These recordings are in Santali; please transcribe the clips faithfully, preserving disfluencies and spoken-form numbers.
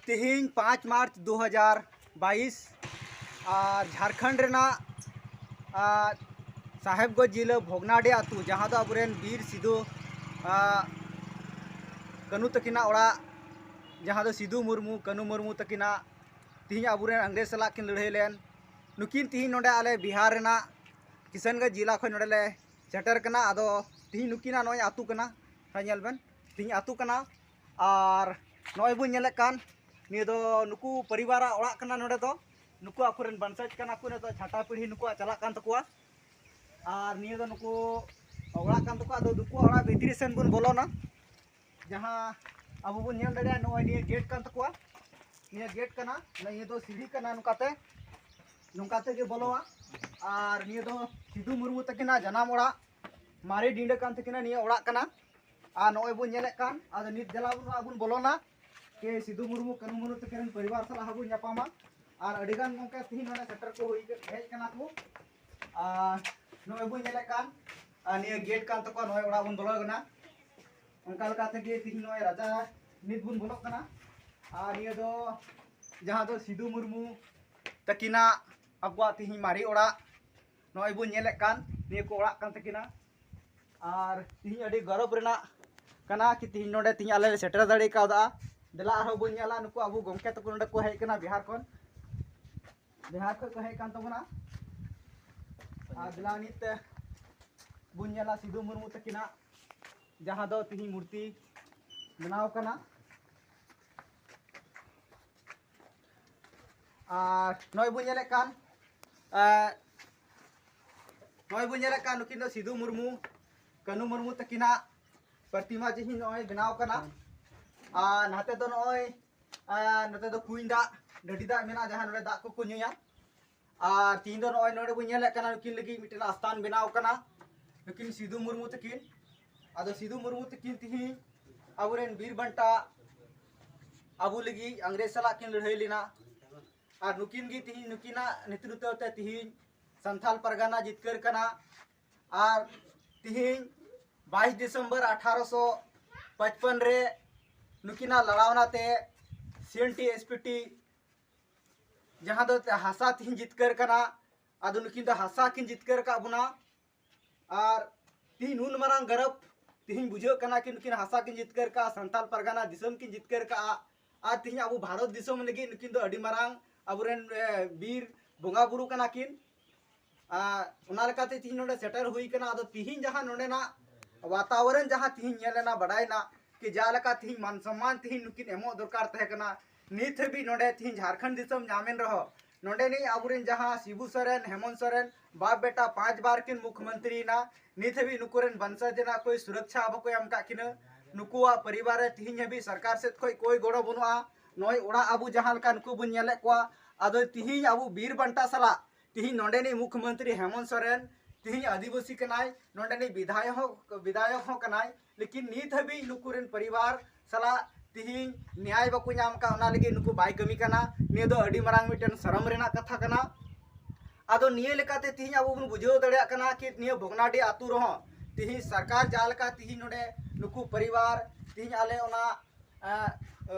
ᱛᱮᱦᱮᱧ ᱯᱟᱸᱪ ᱢᱟᱨᱪ ᱫᱩ ᱦᱟᱡᱟᱨ ᱵᱟᱭᱤᱥ, ᱟᱨ ᱡᱷᱟᱲᱠᱷᱚᱸᱰ ᱨᱮᱱᱟᱜ, ᱟᱨ, ᱥᱟᱦᱮᱵᱽᱜᱚᱸᱡᱽ ᱡᱤᱞᱟᱹ ᱵᱷᱚᱜᱽᱱᱟᱰᱤ ᱟᱹᱛᱩ, ᱡᱟᱦᱟᱸ ᱫᱚ ᱟᱵᱚᱨᱮᱱ ᱵᱤᱨ ᱥᱤᱫᱩ, ᱟᱨ, ᱠᱟᱹᱱᱩ ᱛᱟᱹᱠᱤᱱᱟᱜ ᱚᱲᱟᱜ, ᱡᱟᱦᱟᱸ ᱫᱚ ᱥᱤᱫᱩ ᱢᱩᱨᱢᱩ, ᱠᱟᱹᱱᱩ ᱢᱩᱨᱢᱩ ᱛᱟᱹᱠᱤᱱᱟᱜ, ᱛᱮᱦᱮᱧ ᱟᱵᱚᱨᱮᱱ ᱤᱝᱨᱮᱡᱽ ᱥᱟᱞᱟᱜ ᱠᱤᱱ ᱞᱟᱹᱲᱦᱟᱹᱭ ᱞᱮᱱ, ᱱᱩᱠᱤᱱ ᱛᱮᱦᱮᱧ ᱱᱚᱰᱮ ᱟᱞᱮ ᱵᱤᱦᱟᱨ ᱨᱮᱱᱟᱜ ᱠᱤᱥᱟᱱᱜᱚᱸᱡᱽ ᱡᱮᱞᱟ ᱠᱷᱚᱱ ᱱᱚᱰᱮ ᱞᱮ ᱥᱮᱴᱮᱨ ᱠᱟᱱᱟ᱾ ᱟᱫᱚ ᱛᱮᱦᱮᱧ ᱱᱩᱠᱤᱱᱟᱜ ᱱᱚᱜᱼᱚᱭ ᱟᱹᱛᱩ ᱠᱟᱱᱟ, ᱦᱮᱸ, ᱧᱮᱞ ᱵᱮᱱ, ᱛᱮᱦᱮᱧ ᱟᱹᱛᱩ ᱠᱟᱱᱟ᱾ ᱟᱨ ᱱᱚᱜᱼᱚᱭ ᱵᱚᱱ ᱧᱮᱞᱮᱫ ᱠᱟᱱ, ᱱᱤᱭᱟᱹ ᱫᱚ ᱱᱩᱠᱩ ᱯᱚᱨᱤᱵᱟᱨᱟᱜ ᱚᱲᱟᱜ ᱠᱟᱱᱟ᱾ ᱱᱚᱰᱮ ᱫᱚ ᱱᱩᱠᱩ ᱟᱠᱚᱨᱮᱱ ᱵᱚᱝᱥᱚᱡᱽ ᱠᱟᱱᱟ ᱠᱚ᱾ ᱱᱤᱭᱟᱹ ᱫᱚ ᱪᱷᱟᱴᱟ ᱯᱤᱲᱦᱤ ᱱᱩᱠᱩᱣᱟᱜ ᱪᱟᱞᱟᱜ ᱠᱟᱱ ᱛᱟᱠᱚᱣᱟ᱾ ᱟᱨ ᱱᱤᱭᱟᱹ ᱫᱚ ᱱᱩᱠᱩ ᱚᱲᱟᱜ ᱠᱟᱱ ᱛᱟᱠᱚᱣᱟ᱾ ᱟᱫᱚ ᱱᱩᱠᱩᱣᱟᱜ ᱚᱲᱟᱜ ᱵᱷᱤᱛᱨᱤ ᱥᱮᱱ ᱵᱚᱱ ᱵᱚᱞᱚᱱᱟ᱾ ᱡᱟᱦᱟᱸ ᱟᱵᱚ ᱵᱚᱱ ᱧᱮᱞ ᱫᱟᱲᱮᱭᱟᱜᱼᱟ, ᱱᱚᱜᱼᱚᱭ ᱱᱤᱭᱟᱹ ᱜᱮᱴ ᱠᱟᱱ ᱛᱟᱠᱚᱣᱟ, ᱱᱤᱭᱟᱹ ᱜᱮᱴ ᱠᱟᱱᱟ, ᱱᱤᱭᱟᱹ ᱫᱚ ᱥᱤᱲᱤ ᱠᱟᱱᱟ, ᱱᱚᱝᱠᱟᱛᱮ, ᱱᱚᱝᱠᱟ ᱛᱮᱜᱮ ᱵᱚᱞᱚᱜᱼᱟ᱾ ᱟᱨ ᱱᱤᱭᱟᱹ ᱫᱚ ᱥᱤᱫᱩ ᱢᱩᱨᱢᱩ ᱛᱟᱹᱠᱤᱱᱟᱜ ᱡᱟᱱᱟᱢ ᱚᱲᱟᱜ, ᱢᱟᱨᱮ ᱰᱤᱸᱰᱟᱹ ᱠᱟᱱ ᱛᱟᱹᱠᱤᱱᱟ ᱱᱤᱭᱟᱹ ᱚᱲᱟᱜ ᱠᱟᱱᱟ᱾ ᱟᱨ ᱱᱚᱜᱼᱚᱭ ᱵᱚᱱ ᱧᱮᱞᱮᱫ ᱠᱟᱱ, ᱟᱫᱚ ᱱᱤᱛ ᱫᱮᱞᱟ ᱵᱚᱱ ᱦᱟᱸᱜ ᱵᱚᱱ ᱵᱚᱞᱚᱱᱟ, ᱠᱮ ᱥᱤᱫᱩ ᱢᱩᱨᱢᱩ, ᱠᱟᱹᱱᱩ ᱢᱩᱨᱢᱩ ᱛᱟᱹᱠᱤᱱ ᱨᱮᱱ ᱯᱚᱨᱤᱵᱟᱨ ᱥᱟᱞᱟᱜ ᱦᱟᱸᱜ ᱵᱚᱱ ᱧᱟᱯᱟᱢᱟ᱾ ᱟᱨ ᱟᱹᱰᱤ ᱜᱟᱱ ᱜᱚᱢᱠᱮ ᱛᱮᱦᱮᱧ ᱱᱚᱰᱮ ᱥᱮᱴᱮᱨ ᱠᱚ ᱦᱩᱭ, ᱦᱮᱡ ᱠᱟᱱᱟ ᱠᱚ᱾ ᱟᱨ ᱱᱚᱜᱼᱚᱭ ᱵᱚᱱ ᱧᱮᱞᱮᱫ ᱠᱟᱱ, ᱟᱨ ᱱᱤᱭᱟᱹ ᱜᱮᱴ ᱠᱟᱱ ᱛᱟᱠᱚᱣᱟ, ᱱᱚᱜᱼᱚᱭ ᱚᱲᱟᱜ ᱵᱚᱱ ᱵᱚᱞᱚ ᱠᱟᱱᱟ᱾ ᱚᱱᱠᱟ ᱞᱮᱠᱟ ᱛᱮᱜᱮ ᱛᱮᱦᱮᱧ ᱱᱚᱜᱼᱚᱭ ᱨᱟᱪᱟ ᱱᱤᱛ ᱵᱚᱱ ᱵᱚᱞᱚᱜ ᱠᱟᱱᱟ᱾ ᱟᱨ ᱱᱤᱭᱟᱹ ᱫᱚ ᱡᱟᱦᱟᱸ ᱫᱚ ᱥᱤᱫᱩ ᱢᱩᱨᱢᱩ ᱛᱟᱹᱠᱤᱱᱟᱜ ᱟᱠᱚᱣᱟᱜ ᱛᱮᱦᱮᱧ ᱢᱟᱨᱮ ᱚᱲᱟᱜ, ᱱᱚᱜᱼᱚᱭ ᱵᱚᱱ ᱧᱮᱞᱮᱫ ᱠᱟᱱ ᱱᱤᱭᱟᱹ ᱠᱚ ᱚᱲᱟᱜ ᱠᱟᱱ ᱛᱟᱹᱠᱤᱱᱟ᱾ ᱟᱨ ᱛᱮᱦᱮᱧ ᱟᱹᱰᱤ ᱜᱚᱨᱚᱵᱽ ᱨᱮᱱᱟᱜ ᱠᱟᱱᱟ ᱠᱤ ᱛᱮᱦᱮᱧ ᱱᱚᱰᱮ ᱛᱮᱦᱮᱧ ᱟᱞᱮ ᱞᱮ ᱥᱮᱴᱮᱨ ᱫᱟᱲᱮ ᱠᱟᱣᱫᱟ᱾ ᱫᱮᱞᱟ ᱟᱨᱦᱚᱸ ᱵᱚᱱ ᱧᱮᱞᱟ, ᱱᱩᱠᱩ ᱟᱵᱚ ᱜᱚᱢᱠᱮ ᱛᱟᱠᱚ ᱱᱚᱰᱮ ᱠᱚ ᱦᱮᱡ ᱠᱟᱱᱟ ᱵᱤᱦᱟᱨ ᱠᱷᱚᱱ, ᱵᱤᱦᱟᱨ ᱠᱷᱚᱱ ᱠᱚ ᱦᱮᱡ ᱠᱟᱱ ᱛᱟᱵᱚᱱᱟ᱾ ᱟᱨ ᱫᱮᱞᱟ ᱱᱤᱛ ᱛᱮ ᱵᱚᱱ ᱧᱮᱞᱟ ᱥᱤᱫᱩ ᱢᱩᱨᱢᱩ ᱛᱟᱹᱠᱤᱱᱟᱜ, ᱡᱟᱦᱟᱸ ᱫᱚ ᱛᱮᱦᱮᱧ ᱢᱩᱨᱛᱤ ᱵᱮᱱᱟᱣ ᱠᱟᱱᱟ᱾ ᱟᱨ ᱱᱚᱜᱼᱚᱭ ᱵᱚᱱ ᱧᱮᱞᱮᱫ ᱠᱟᱱ, ᱟᱨ ᱱᱚᱜᱼᱚᱭ ᱵᱚᱱ ᱧᱮᱞᱮᱫ ᱠᱟᱱ, ᱱᱩᱠᱤᱱ ᱫᱚ ᱥᱤᱫᱩ ᱢᱩᱨᱢᱩ, ᱠᱟᱹᱱᱩ ᱢᱩᱨᱢᱩ ᱛᱟᱹᱠᱤᱱᱟᱜ ᱯᱨᱚᱛᱤᱢᱟ ᱡᱮ ᱱᱚᱜᱼᱚᱭ ᱵᱮᱱᱟᱣ ᱠᱟᱱᱟ᱾ ᱟᱨ ᱱᱟᱛᱮ ᱫᱚ ᱱᱚᱜᱼᱚᱭ, ᱟᱨ ᱱᱚᱛᱮ ᱫᱚ ᱠᱩᱧ ᱫᱟᱜ, ᱰᱟᱹᱰᱤ ᱫᱟᱜ ᱢᱮᱱᱟᱜᱼᱟ, ᱡᱟᱦᱟᱸ ᱱᱚᱰᱮ ᱫᱟᱜ ᱠᱚᱠᱚ ᱧᱩᱭᱟ᱾ ᱟᱨ ᱛᱤᱦᱤᱧ ᱫᱚ ᱱᱚᱜᱼᱚᱭ ᱱᱚᱰᱮ ᱵᱚᱱ ᱧᱮᱞᱮᱫ ᱠᱟᱱᱟ, ᱱᱩᱠᱤᱱ ᱞᱟᱹᱜᱤᱫ ᱢᱤᱫᱴᱮᱱ ᱟᱥᱛᱷᱟᱱ ᱵᱮᱱᱟᱣ ᱠᱟᱱᱟ, ᱱᱩᱠᱤᱱ ᱥᱤᱫᱩ ᱢᱩᱨᱢᱩ ᱛᱟᱹᱠᱤᱱ᱾ ᱟᱫᱚ ᱥᱤᱫᱩ ᱢᱩᱨᱢᱩ ᱛᱟᱹᱠᱤᱱ ᱛᱤᱦᱤᱧ ᱟᱵᱚᱨᱮᱱ ᱵᱤᱨ ᱵᱟᱱᱴᱟ, ᱟᱵᱚ ᱞᱟᱹᱜᱤᱫ ᱤᱝᱨᱮᱡᱽ ᱥᱟᱞᱟᱜ ᱠᱤᱱ ᱞᱟᱹᱲᱦᱟᱹᱭ ᱞᱮᱱᱟ᱾ ᱟᱨ ᱱᱩᱠᱤᱱ ᱜᱮ ᱛᱤᱦᱤᱧ, ᱱᱩᱠᱤᱱᱟᱜ ᱱᱮᱛᱨᱤᱛᱵ ᱛᱮ ᱛᱤᱦᱤᱧ ᱥᱟᱱᱛᱟᱞ ᱯᱟᱨᱜᱟᱱᱟ ᱡᱤᱛᱠᱟᱹᱨ ᱠᱟᱱᱟ᱾ ᱟᱨ ᱛᱤᱦᱤᱧ ᱵᱟᱭᱤᱥ ᱰᱤᱥᱮᱢᱵᱚᱨ ᱟᱴᱷᱟᱨᱚᱥᱚ ᱯᱟᱸᱪᱯᱟᱱ ᱨᱮ ᱱᱩᱠᱤᱱᱟᱜ ᱞᱟᱲᱟᱣᱱᱟ ᱛᱮ ᱥᱤ N T S P T ᱡᱟᱦᱟᱸ ᱫᱚ ᱦᱟᱥᱟ ᱛᱤᱦᱤᱧ ᱡᱤᱛᱠᱟᱹᱨ ᱠᱟᱱᱟ, ᱟᱫᱚ ᱱᱩᱠᱤᱱ ᱫᱚ ᱦᱟᱥᱟ ᱠᱤᱱ ᱡᱤᱛᱠᱟᱹᱨ ᱟᱠᱟᱫ ᱵᱚᱱᱟ᱾ ᱟᱨ ᱛᱤᱦᱤᱧ ᱱᱩᱱ ᱢᱟᱨᱟᱝ ᱜᱚᱨᱚᱵᱽ ᱛᱤᱦᱤᱧ ᱵᱩᱡᱷᱟᱹᱜ ᱠᱟᱱᱟ ᱠᱤ ᱱᱩᱠᱤᱱ ᱦᱟᱥᱟ ᱠᱤᱱ ᱡᱤᱛᱠᱟᱹᱨ ᱠᱟᱜᱼᱟ, ᱥᱟᱱᱛᱟᱞ ᱯᱟᱨᱜᱟᱱᱟ ᱫᱤᱥᱚᱢ ᱠᱤᱱ ᱡᱤᱛᱠᱟᱹᱨ ᱠᱟᱜᱼᱟ᱾ ᱟᱨ ᱛᱤᱦᱤᱧ ᱟᱵᱚ ᱵᱷᱟᱨᱚᱛ ᱫᱤᱥᱚᱢ ᱞᱟᱹᱜᱤᱫ ᱱᱩᱠᱤᱱ ᱫᱚ ᱟᱹᱰᱤ ᱢᱟᱨᱟᱝ ᱟᱵᱚᱨᱮᱱ, ᱮ, ᱵᱤᱨ ᱵᱚᱸᱜᱟ ᱵᱩᱨᱩ ᱠᱟᱱᱟ ᱠᱤᱱ᱾ ᱟᱨ ᱚᱱᱟ ᱞᱮᱠᱟᱛᱮ ᱛᱤᱦᱤᱧ ᱱᱚᱰᱮ ᱥᱮᱴᱮᱨ ᱦᱩᱭ ᱠᱟᱱᱟ᱾ ᱟᱫᱚ ᱛᱤᱦᱤᱧ ᱡᱟᱦᱟᱸ ᱱᱚᱰᱮᱱᱟᱜ ᱣᱟᱛᱟᱣᱚᱨᱚᱱ ᱡᱟᱦᱟᱸ ᱛᱤᱦᱤᱧ ᱧᱮᱞ ᱮᱱᱟ, ᱵᱟᱰᱟᱭ ᱮᱱᱟ ᱠᱤ ᱡᱟᱦᱟᱸ ᱞᱮᱠᱟ ᱛᱤᱦᱤᱧ ᱢᱟᱱ ᱥᱚᱢᱢᱟᱱ ᱛᱤᱦᱤᱧ ᱱᱩᱠᱤᱱ ᱮᱢᱚᱜ ᱫᱚᱨᱠᱟᱨ ᱛᱟᱦᱮᱸ ᱠᱟᱱᱟ, ᱱᱤᱛ ᱦᱟᱹᱵᱤᱡ ᱱᱚᱰᱮ ᱛᱤᱦᱤᱧ ᱡᱷᱟᱲᱠᱷᱚᱸᱰ ᱫᱤᱥᱚᱢ ᱧᱟᱢᱮᱱ ᱨᱮᱦᱚᱸ ᱱᱚᱰᱮᱱᱤᱡ ᱟᱵᱚᱨᱮᱱ ᱡᱟᱦᱟᱸ ᱥᱤᱵᱩ ᱥᱚᱨᱮᱱ, ᱦᱮᱢᱚᱱᱛ ᱥᱚᱨᱮᱱ, ᱵᱟᱯ ᱵᱮᱴᱟ ᱯᱟᱸᱪ ᱵᱟᱨ ᱠᱤᱱ ᱢᱩᱠᱷᱭᱚᱢᱚᱱᱛᱨᱤ ᱮᱱᱟ, ᱱᱤᱛ ᱦᱟᱹᱵᱤᱡ ᱱᱩᱠᱩ ᱨᱮᱱ ᱵᱚᱝᱥᱚᱡᱽ ᱨᱮᱱᱟᱜ ᱠᱳᱭ ᱥᱩᱨᱚᱠᱪᱷᱟ ᱵᱟᱠᱚ ᱮᱢ ᱟᱠᱟᱫ ᱠᱤᱱᱟᱹ᱾ ᱱᱩᱠᱩᱣᱟᱜ ᱯᱚᱨᱤᱵᱟᱨ ᱨᱮ ᱛᱤᱦᱤᱧ ᱦᱟᱹᱵᱤᱡ ᱥᱚᱨᱠᱟᱨ ᱥᱮᱫ ᱠᱷᱚᱱ ᱠᱳᱭ ᱜᱚᱲᱚ ᱵᱟᱹᱱᱩᱜᱼᱟ᱾ ᱱᱚᱜᱼᱚᱭ ᱚᱲᱟᱜ ᱟᱵᱚ ᱡᱟᱦᱟᱸ ᱞᱮᱠᱟ ᱱᱩᱠᱩ ᱵᱚᱱ ᱧᱮᱞᱮᱫ ᱠᱚᱣᱟ, ᱟᱫᱚ ᱛᱤᱦᱤᱧ ᱟᱵᱚ ᱵᱤᱨ ᱵᱟᱱᱴᱟ ᱥᱟᱞᱟᱜ ᱛᱤᱦᱤᱧ ᱱᱚᱰᱮᱱᱤᱡ ᱢᱩᱠᱷᱭᱚᱢᱚᱱᱛᱨᱤ ᱦᱮᱢᱚᱱᱛ ᱥᱚᱨᱮᱱ ᱛᱤᱦᱤᱧ ᱟᱹᱫᱤᱵᱟᱹᱥᱤ ᱠᱟᱱᱟᱭ, ᱱᱚᱰᱮᱱᱤᱡ ᱵᱤᱫᱷᱟᱭᱚᱠ ᱦᱚᱸ, ᱵᱤᱫᱷᱟᱭᱚᱠ ᱦᱚᱸ ᱠᱟᱱᱟᱭ, ᱞᱮᱠᱤᱱ ᱱᱤᱛ ᱦᱟᱹᱵᱤᱡ ᱱᱩᱠᱩ ᱨᱮᱱ ᱯᱚᱨᱤᱵᱟᱨ ᱥᱟᱞᱟᱜ ᱛᱤᱦᱤᱧ ᱱᱮᱭᱟᱭ ᱵᱟᱠᱚ ᱧᱟᱢ ᱟᱠᱟᱫ, ᱚᱱᱟ ᱞᱟᱹᱜᱤᱫ ᱱᱩᱠᱩ ᱵᱟᱭ ᱠᱟᱹᱢᱤ ᱠᱟᱱᱟ᱾ ᱱᱤᱭᱟᱹ ᱫᱚ ᱟᱹᱰᱤ ᱢᱟᱨᱟᱝ ᱢᱤᱫᱴᱮᱱ ᱥᱚᱨᱚᱢ ᱨᱮᱱᱟᱜ ᱠᱟᱛᱷᱟ ᱠᱟᱱᱟ᱾ ᱟᱫᱚ ᱱᱤᱭᱟᱹ ᱞᱮᱠᱟᱛᱮ ᱛᱤᱦᱤᱧ ᱟᱵᱚ ᱵᱚᱱ ᱵᱩᱡᱷᱟᱹᱣ ᱫᱟᱲᱮᱭᱟᱜ ᱠᱟᱱᱟ ᱠᱤ ᱱᱤᱭᱟᱹ ᱵᱷᱚᱜᱽᱱᱟᱰᱤ ᱟᱹᱛᱩ ᱨᱮᱦᱚᱸ ᱛᱤᱦᱤᱧ ᱥᱚᱨᱠᱟᱨ ᱡᱟᱦᱟᱸ ᱞᱮᱠᱟ ᱛᱤᱦᱤᱧ ᱱᱚᱰᱮ ᱱᱩᱠᱩ ᱯᱚᱨᱤᱵᱟᱨ ᱛᱤᱦᱤᱧ ᱟᱞᱮ ᱚᱱᱟ, ᱮ, ᱮ,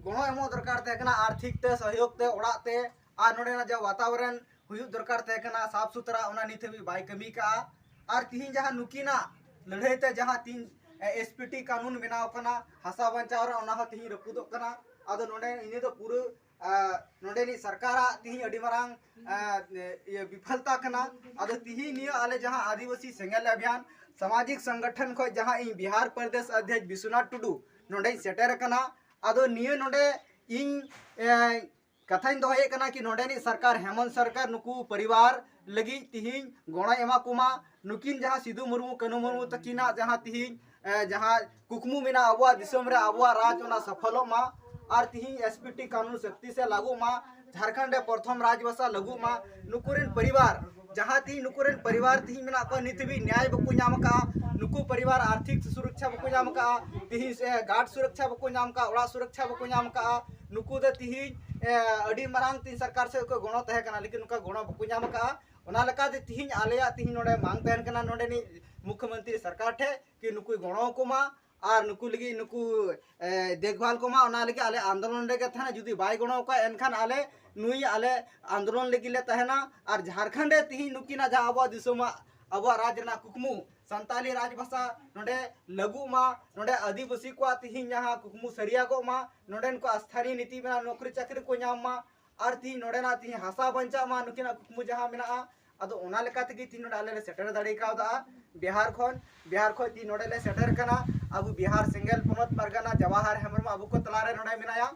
ᱜᱚᱲᱚ ᱮᱢᱚᱜ ᱫᱚᱨᱠᱟᱨ ᱛᱟᱦᱮᱸ ᱠᱟᱱᱟ, ᱟᱨᱛᱷᱤᱠ ᱛᱮ ᱥᱚᱦᱭᱳᱜᱽ ᱛᱮ, ᱚᱲᱟᱜ ᱛᱮ, ᱟᱨ ᱱᱚᱰᱮᱱᱟᱜ ᱡᱟ ᱣᱟᱛᱟᱵᱚᱨᱚᱱ ᱦᱩᱭᱩᱜ ᱫᱚᱨᱠᱟᱨ ᱛᱟᱦᱮᱸ ᱠᱟᱱᱟ ᱥᱟᱯᱷ ᱥᱩᱛᱨᱟ, ᱚᱱᱟ ᱱᱤᱛ ᱦᱟᱹᱵᱤᱡ ᱵᱟᱭ ᱠᱟᱹᱢᱤ ᱠᱟᱜᱼᱟ᱾ ᱟᱨ ᱛᱤᱦᱤᱧ ᱡᱟᱦᱟᱸ ᱱᱩᱠᱤᱱᱟᱜ ᱞᱟᱹᱲᱦᱟᱹᱭ ᱛᱮ ᱡᱟᱦᱟᱸ ᱛᱤᱦᱤᱧ, ᱮ, ᱮᱥ ᱯᱤ ᱴᱤ ᱠᱟᱹᱱᱩᱱ ᱵᱮᱱᱟᱣ ᱠᱟᱱᱟ ᱦᱟᱥᱟ ᱵᱟᱧᱪᱟᱣ ᱨᱮ, ᱚᱱᱟ ᱦᱚᱸ ᱛᱤᱦᱤᱧ ᱨᱟᱹᱯᱩᱫᱚᱜ ᱠᱟᱱᱟ᱾ ᱟᱫᱚ ᱱᱚᱰᱮ ᱤᱱᱟᱹ ᱫᱚ ᱯᱩᱨᱟᱹ, ᱟ, ᱱᱚᱰᱮᱱᱤᱡ ᱥᱚᱨᱠᱟᱨᱟᱜ ᱛᱤᱦᱤᱧ ᱟᱹᱰᱤ ᱢᱟᱨᱟᱝ, ᱟ, ᱤᱭᱟᱹ ᱵᱤᱯᱷᱚᱞᱛᱟ ᱠᱟᱱᱟ᱾ ᱟᱫᱚ ᱛᱤᱦᱤᱧ ᱱᱤᱭᱟᱹ ᱟᱞᱮ ᱡᱟᱦᱟᱸ ᱟᱹᱫᱤᱵᱟᱹᱥᱤ ᱥᱮᱸᱜᱮᱞ ᱚᱵᱷᱤᱭᱟᱱ ᱥᱟᱢᱟᱡᱤᱠ ᱥᱚᱝᱜᱚᱴᱷᱚᱱ ᱠᱷᱚᱱ ᱡᱟᱦᱟᱸ ᱤᱧ ᱵᱤᱦᱟᱨ ᱯᱨᱚᱫᱮᱥ ᱚᱫᱷᱭᱚᱠᱷ ᱵᱤᱥᱣᱚᱱᱟᱛᱷ ᱴᱩᱰᱩ ᱱᱚᱰᱮᱧ ᱥᱮᱴᱮᱨ ᱟᱠᱟᱱᱟ᱾ ᱟᱫᱚ ᱱᱤᱭᱟᱹ ᱱᱚᱰᱮ ᱤᱧ, ᱮ, ᱠᱟᱛᱷᱟᱧ ᱫᱚᱦᱚᱭᱮᱫ ᱠᱟᱱᱟ ᱠᱤ ᱱᱚᱰᱮᱱᱤᱡ ᱥᱚᱨᱠᱟᱨ, ᱦᱮᱢᱚᱱᱛ ᱥᱚᱨᱠᱟᱨ, ᱱᱩᱠᱩ ᱯᱚᱨᱤᱵᱟᱨ ᱞᱟᱹᱜᱤᱫ ᱛᱤᱦᱤᱧ ᱜᱚᱲᱚᱭ ᱮᱢᱟ ᱠᱚᱢᱟ᱾ ᱱᱩᱠᱤᱱ ᱡᱟᱦᱟᱸ ᱥᱤᱫᱩ ᱢᱩᱨᱢᱩ, ᱠᱟᱹᱱᱦᱩ ᱢᱩᱨᱢᱩ ᱛᱟᱹᱠᱤᱱᱟᱜ ᱡᱟᱦᱟᱸ ᱛᱤᱦᱤᱧ, ᱮ, ᱡᱟᱦᱟᱸ ᱠᱩᱠᱢᱩ ᱢᱮᱱᱟᱜᱼᱟ ᱟᱵᱚᱣᱟᱜ ᱫᱤᱥᱚᱢ ᱨᱮ ᱟᱵᱚᱣᱟᱜ ᱨᱟᱡᱽ ᱚᱱᱟ ᱥᱚᱯᱷᱚᱞᱚᱜ ᱢᱟ, ᱟᱨ ᱛᱤᱦᱤᱧ ᱮᱥ ᱯᱤ ᱴᱤ ᱠᱟᱹᱱᱩᱱ ᱥᱚᱠᱛᱤ ᱥᱮ ᱞᱟᱹᱜᱩᱜ ᱢᱟ, ᱡᱷᱟᱲᱠᱷᱚᱸᱰ ᱨᱮ ᱯᱨᱚᱛᱷᱚᱢ ᱨᱟᱡᱽ ᱵᱷᱟᱥᱟ ᱞᱟᱹᱜᱩᱜ ᱢᱟ᱾ ᱱᱩᱠᱩ ᱨᱮᱱ ᱯᱚᱨᱤᱵᱟᱨ ᱡᱟᱦᱟᱸ ᱛᱤᱦᱤᱧ ᱱᱩᱠᱩ ᱨᱮᱱ ᱯᱚᱨᱤᱵᱟᱨ ᱛᱤᱦᱤᱧ ᱢᱮᱱᱟᱜ ᱠᱚᱣᱟ, ᱱᱤᱛ ᱦᱟᱹᱵᱤᱡ ᱱᱮᱭᱟᱭ ᱵᱟᱠᱚ ᱧᱟᱢ ᱟᱠᱟᱫᱼᱟ᱾ ᱱᱩᱠᱩ ᱯᱚᱨᱤᱵᱟᱨ ᱟᱨᱛᱷᱤᱠ ᱥᱩᱨᱚᱠᱪᱷᱟ ᱵᱟᱠᱚ ᱧᱟᱢ ᱟᱠᱟᱫᱼᱟ, ᱛᱤᱦᱤᱧ, ᱮ, ᱜᱟᱨᱰ ᱥᱩᱨᱚᱠᱪᱷᱟ ᱵᱟᱠᱚ ᱧᱟᱢ ᱟᱠᱟᱫᱼᱟ, ᱚᱲᱟᱜ ᱥᱩᱨᱚᱠᱪᱷᱟ ᱵᱟᱠᱚ ᱧᱟᱢ ᱟᱠᱟᱫᱼᱟ᱾ ᱱᱩᱠᱩ ᱫᱚ ᱛᱤᱦᱤᱧ, ᱮ, ᱟᱹᱰᱤ ᱢᱟᱨᱟᱝ ᱛᱤᱦᱤᱧ ᱥᱚᱨᱠᱟᱨ ᱥᱮᱫ ᱠᱷᱚᱱ ᱜᱚᱲᱚ ᱛᱟᱦᱮᱸ ᱠᱟᱱᱟ, ᱞᱮᱠᱤᱱ ᱱᱚᱝᱠᱟ ᱜᱚᱲᱚ ᱵᱟᱠᱚ ᱧᱟᱢ ᱟᱠᱟᱫᱼᱟ᱾ ᱚᱱᱟ ᱞᱮᱠᱟᱛᱮ ᱛᱤᱦᱤᱧ ᱟᱞᱮᱭᱟᱜ ᱛᱤᱦᱤᱧ ᱱᱚᱰᱮ ᱢᱟᱝ ᱛᱟᱦᱮᱱ ᱠᱟᱱᱟ ᱱᱚᱰᱮᱱᱤᱡ ᱢᱩᱠᱷᱭᱚᱢᱚᱱᱛᱨᱤ ᱥᱚᱨᱠᱟᱨ ᱴᱷᱮᱱ ᱠᱤ ᱱᱩᱠᱩᱭ ᱜᱚᱲᱚ ᱟᱠᱚ ᱢᱟ᱾ ᱟᱨ ᱱᱩᱠᱩ ᱞᱟᱹᱜᱤᱫ ᱱᱩᱠᱩ ᱮ, ᱫᱮᱠᱷᱵᱷᱟᱞ ᱠᱚᱢᱟ, ᱚᱱᱟ ᱞᱟᱹᱜᱤᱫ ᱟᱞᱮ ᱟᱱᱫᱳᱞᱚᱱ ᱨᱮᱜᱮ ᱛᱟᱦᱮᱱᱟ᱾ ᱡᱩᱫᱤ ᱵᱟᱭ ᱜᱚᱲᱚ ᱠᱚᱣᱟ, ᱮᱱᱠᱷᱟᱱ ᱟᱞᱮ ᱱᱩᱭ ᱟᱞᱮ ᱟᱱᱫᱳᱞᱚᱱ ᱞᱟᱹᱜᱤᱫ ᱞᱮ ᱛᱟᱦᱮᱱᱟ᱾ ᱟᱨ ᱡᱷᱟᱲᱠᱷᱚᱸᱰ ᱨᱮ ᱛᱤᱦᱤᱧ ᱱᱩᱠᱤᱱᱟᱜ ᱡᱟᱦᱟᱸ ᱟᱵᱚᱣᱟᱜ ᱫᱤᱥᱚᱢᱟᱜ, ᱟᱵᱚᱣᱟᱜ ᱨᱟᱡᱽ ᱨᱮᱱᱟᱜ ᱠᱩᱠᱢᱩ, ᱥᱟᱱᱛᱟᱞᱤ ᱨᱟᱡᱽ ᱵᱷᱟᱥᱟ ᱱᱚᱰᱮ ᱞᱟᱹᱜᱩᱜ ᱢᱟ, ᱱᱚᱰᱮ ᱟᱹᱫᱤᱵᱟᱹᱥᱤ ᱠᱚᱣᱟᱜ ᱛᱤᱦᱤᱧ ᱡᱟᱦᱟᱸ ᱠᱩᱠᱢᱩ ᱥᱟᱹᱨᱤᱭᱟᱜᱚᱜ ᱢᱟ, ᱱᱚᱰᱮᱱ ᱠᱚᱣᱟᱜ ᱥᱛᱷᱟᱱᱤᱭ ᱱᱤᱛᱤ ᱢᱮᱱᱟᱜᱼᱟ, ᱱᱚᱠᱨᱤ ᱪᱟᱹᱠᱨᱤ ᱠᱚ ᱧᱟᱢ ᱢᱟ, ᱟᱨ ᱛᱤᱦᱤᱧ ᱱᱚᱰᱮᱱᱟᱜ ᱛᱤᱦᱤᱧ ᱦᱟᱥᱟ ᱵᱟᱧᱪᱟᱜ ᱢᱟ, ᱱᱩᱠᱤᱱᱟᱜ ᱠᱩᱠᱢᱩ ᱡᱟᱦᱟᱸ ᱢᱮᱱᱟᱜᱼᱟ᱾ ᱟᱫᱚ ᱚᱱᱟ ᱞᱮᱠᱟ ᱛᱮᱜᱮ ᱛᱤᱦᱤᱧ ᱱᱚᱰᱮ ᱟᱞᱮ ᱞᱮ ᱥᱮᱴᱮᱨ ᱫᱟᱲᱮ ᱠᱟᱣᱫᱟ ᱵᱤᱦᱟᱨ ᱠᱷᱚᱱ᱾ ᱵᱤᱦᱟᱨ ᱠᱷᱚᱱ ᱛᱤᱦᱤᱧ ᱱᱚᱰᱮ ᱞᱮ ᱥᱮᱴᱮᱨ ᱠᱟᱱᱟ᱾ ᱟᱵᱚ ᱵᱤᱦᱟᱨ ᱥᱮᱸᱜᱮᱞ ᱯᱚᱱᱚᱛ ᱯᱟᱨᱜᱟᱱᱟ ᱡᱟᱣᱟᱦᱟᱨ ᱦᱮᱢᱵᱨᱚᱢ ᱟᱵᱚ ᱠᱚ ᱛᱟᱞᱟᱨᱮ ᱱᱚᱰᱮ ᱢᱮᱱᱟᱭᱟ᱾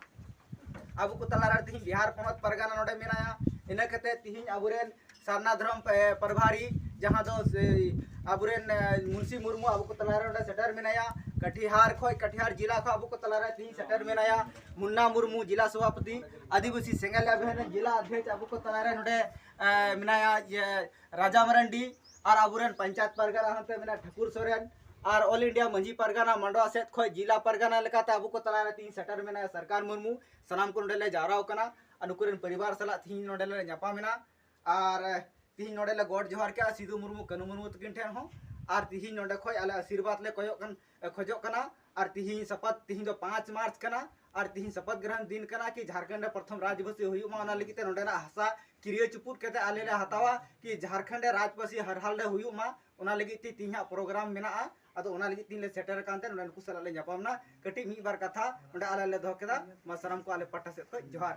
ᱟᱵᱚ ᱠᱚ ᱛᱟᱞᱟᱨᱮ ᱛᱤᱦᱤᱧ ᱵᱤᱦᱟᱨ ᱯᱚᱱᱚᱛ ᱯᱟᱨᱜᱟᱱᱟ ᱱᱚᱰᱮ ᱢᱮᱱᱟᱭᱟ᱾ ᱤᱱᱟᱹ ᱠᱟᱛᱮ ᱛᱤᱦᱤᱧ ᱟᱵᱚᱨᱮᱱ ᱥᱟᱨᱱᱟ ᱫᱷᱚᱨᱚᱢ, ᱮ, ᱯᱨᱚᱵᱷᱟᱨᱤ, ᱡᱟᱦᱟᱸ ᱫᱚ ᱥᱮ ᱟᱵᱚᱨᱮᱱ, ᱮ, ᱢᱩᱱᱥᱤ ᱢᱩᱨᱢᱩ ᱟᱵᱚ ᱠᱚ ᱛᱟᱞᱟᱨᱮ ᱱᱚᱰᱮ ᱥᱮᱴᱮᱨ ᱢᱮᱱᱟᱭᱟ᱾ ᱠᱟᱴᱤᱦᱟᱨ ᱠᱷᱚᱱ, ᱠᱟᱴᱤᱦᱟᱨ ᱡᱮᱞᱟ ᱠᱷᱚᱱ ᱟᱵᱚ ᱠᱚ ᱛᱟᱞᱟᱨᱮ ᱛᱤᱦᱤᱧ ᱥᱮᱴᱮᱨ ᱢᱮᱱᱟᱭᱟ᱾ ᱢᱩᱱᱱᱟ ᱢᱩᱨᱢᱩ, ᱡᱮᱞᱟ ᱥᱚᱵᱷᱟᱯᱚᱛᱤ, ᱟᱹᱫᱤᱵᱟᱹᱥᱤ ᱥᱮᱸᱜᱮᱞ ᱚᱵᱷᱤᱭᱟᱱ ᱨᱮᱱ ᱡᱮᱞᱟ ᱚᱫᱷᱭᱚᱠᱷ ᱟᱵᱚ ᱠᱚ ᱛᱟᱞᱟᱨᱮ ᱱᱚᱰᱮ, ᱮ, ᱢᱮᱱᱟᱭᱟ ᱡᱮ ᱨᱟᱡᱟ ᱢᱟᱨᱟᱱᱰᱤ, ᱟᱨ ᱟᱵᱚᱨᱮᱱ ᱯᱚᱧᱪᱟᱭᱮᱛ ᱯᱟᱨᱜᱟᱱᱟ ᱦᱟᱱᱛᱮ ᱢᱮᱱᱟᱭᱟ ᱴᱷᱟᱹᱠᱩᱨ ᱥᱚᱨᱮᱱ, ᱟᱨ ᱚᱞ ᱤᱱᱰᱤᱭᱟ ᱢᱟᱹᱡᱷᱤ ᱯᱟᱨᱜᱟᱱᱟ ᱢᱟᱰᱣᱟ ᱥᱮᱫ ᱠᱷᱚᱱ ᱡᱮᱞᱟ ᱯᱟᱨᱜᱟᱱᱟ ᱞᱮᱠᱟᱛᱮ ᱟᱵᱚ ᱠᱚ ᱛᱟᱞᱟᱨᱮ ᱛᱤᱦᱤᱧ ᱥᱮᱴᱮᱨ ᱢᱮᱱᱟᱭᱟ ᱥᱚᱨᱠᱟᱨ ᱢᱩᱨᱢᱩ᱾ ᱥᱟᱱᱟᱢ ᱠᱚ ᱱᱚᱰᱮ ᱞᱮ ᱡᱟᱣᱨᱟ ᱟᱠᱟᱱᱟ ᱟᱨ ᱱᱩᱠᱩ ᱨᱮᱱ ᱯᱚᱨᱤᱵᱟᱨ ᱥᱟᱞᱟᱜ ᱛᱤᱦᱤᱧ ᱱᱚᱰᱮ ᱞᱮ ᱧᱟᱯᱟᱢ ᱮᱱᱟ᱾ ᱟᱨ ᱛᱤᱦᱤᱧ ᱱᱚᱰᱮ ᱞᱮ ᱜᱚᱰ ᱡᱚᱦᱟᱨ ᱠᱮᱜᱼᱟ ᱥᱤᱫᱩ ᱢᱩᱨᱢᱩ, ᱠᱟᱹᱱᱩ ᱢᱩᱨᱢᱩ ᱛᱟᱹᱠᱤᱱ ᱴᱷᱮᱱ ᱦᱚᱸ᱾ ᱟᱨ ᱛᱤᱦᱤᱧ ᱱᱚᱰᱮ ᱠᱷᱚᱱ ᱟᱞᱮ ᱟᱥᱤᱨᱵᱟᱫᱽ ᱞᱮ ᱠᱚᱭᱚᱜ ᱠᱟᱱ, ᱠᱷᱚᱡᱚᱜ ᱠᱟᱱᱟ᱾ ᱟᱨ ᱛᱤᱦᱤᱧ ᱥᱚᱯᱚᱛ, ᱛᱤᱦᱤᱧ ᱫᱚ ᱯᱟᱸᱪ ᱢᱟᱨᱪ ᱠᱟᱱᱟ, ᱟᱨ ᱛᱤᱦᱤᱧ ᱥᱚᱯᱚᱛ ᱜᱨᱚᱦᱚᱱ ᱫᱤᱱ ᱠᱟᱱᱟ ᱠᱤ ᱡᱷᱟᱲᱠᱷᱚᱸᱰ ᱨᱮ ᱯᱨᱚᱛᱷᱚᱢ ᱨᱟᱡᱽᱵᱟᱹᱥᱤ ᱦᱩᱭᱩᱜ ᱢᱟ, ᱚᱱᱟ ᱞᱟᱹᱜᱤᱫ ᱛᱮ ᱱᱚᱰᱮᱱᱟᱜ ᱦᱟᱥᱟ ᱠᱤᱨᱭᱟᱹ ᱪᱩᱯᱩᱫ ᱠᱟᱛᱮ ᱟᱞᱮ ᱞᱮ ᱦᱟᱛᱟᱣᱟ ᱠᱤ ᱡᱷᱟᱲᱠᱷᱚᱸᱰ ᱨᱮ ᱨᱟᱡᱽᱵᱟᱹᱥᱤ ᱦᱟᱨ ᱦᱟᱞ ᱨᱮ ᱦᱩᱭᱩᱜ ᱢᱟ, ᱚᱱᱟ ᱞᱟᱹᱜᱤᱫ ᱛᱮ ᱛᱤᱦᱤᱧᱟᱜ ᱯᱨᱳᱜᱨᱟᱢ ᱢᱮᱱᱟᱜᱼᱟ᱾ ᱟᱫᱚ ᱚᱱᱟ ᱞᱟᱹᱜᱤᱫ ᱛᱤᱦᱤᱧ ᱞᱮ ᱥᱮᱴᱮᱨ ᱟᱠᱟᱱ ᱛᱮ ᱱᱚᱰᱮ ᱱᱩᱠᱩ ᱥᱟᱞᱟᱜ ᱞᱮ ᱧᱟᱯᱟᱢ ᱮᱱᱟ᱾ ᱠᱟᱹᱴᱤᱡ ᱢᱤᱫ ᱵᱟᱨ ᱠᱟᱛᱷᱟ ᱱᱚᱰᱮ ᱟᱞᱮ ᱞᱮ ᱫᱚᱦᱚ ᱠᱮᱫᱟ᱾ ᱢᱟ ᱥᱟᱱᱟᱢ ᱠᱚ ᱟᱞᱮ ᱯᱟᱦᱴᱟ ᱥᱮᱫ ᱠᱷᱚᱱ ᱡᱚᱦᱟᱨ᱾